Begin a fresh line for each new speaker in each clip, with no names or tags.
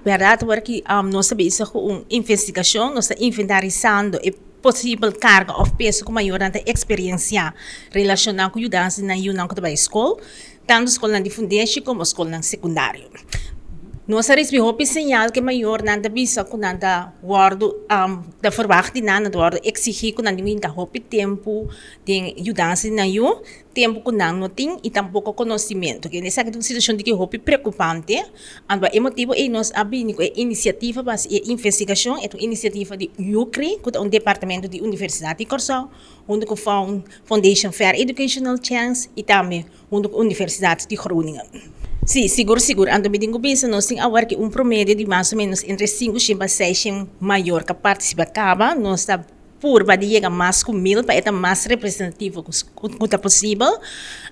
Bèrdat awor ki nos ta bezig ku un investigashon, nos ta inventarisando e posibel karga òf peso ku mayornan ta eksperensiá relashoná ku yudansa di nan yunan ku ta bai skol, tantu skolnan di fundeshi komo skolnan sekundario. Nos a risibí hopi señal ku e mayornan ta bisa ku nan ta wòrdu ta ferwagt di nan, nan ta wòrdu eksigí ku nan tin ku hinka hopi tempu den yudansa di nan yu, tempu ku nan no tin i tampoko konosimentu. Kende esaki ta un situashon di ke hopi preokupante. Anto pa e motibu ei nos a bini ku e inisiativa pa hasi e investigashon. E ta un inisiativa di UCRI ku ta un departamento di Universidat di Kòrsou huntu ku Foundation Fair Educational Chance i tambe huntu ku Universidat di Groningen. Sí, sigur sigur. Anto mi tin ku bisa nos tin awor ki un promedio di mas o menos entre 500 pa 600 mayor ka partisipa kaba. Nos ta purba di yega mas ku 1000 pa e ta mas representativo ku ta posibel.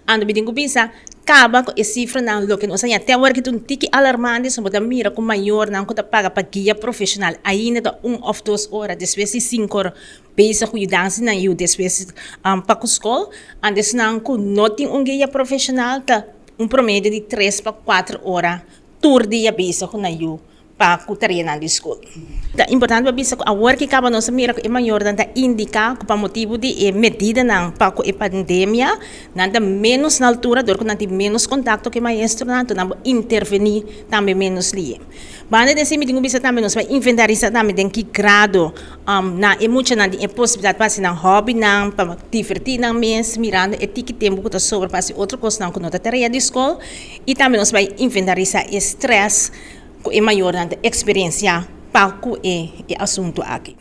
Anto mi tin ku bisa kaba ku e sifranan loke nos a haña te awor ki ta un tiki alarmante so bo ta mira ku mayornan ku ta paga pa guia profeshonal ainda ta un òf dos ora despues di sinku or Bezig ku yudansa di nan yu despues pa ku skol. Antes nan ku no tin un guia profeshonal ta un promedio di 3 pa 4 ora tur dia bezig ku nan yu pa ku tareanan di skol. Ta importante pa bisa ku awor ki kaba nos a mira ku e mayornan ta indiká ku pa motibu di e medidanan pa ku e pandemia nan ta ménos na altura dor ku nan tin ménos kontakto ku e maestronan anto nan por intervení tambe ménos lihe. Banda di esei mi tin ku bisa tambe nos bai inventarisá tambe den ki grado na e muchanan tin e posibilidat pa hasi nan hòbinan, pa divertí nan mes mirando e tiki tempu ku ta sobra pa hasi otro kosnan ku no ta tarea di skol i tambe nos bai inventarisá e strès ku e mayornan ta eksperensiá pa ku e asuntu aki.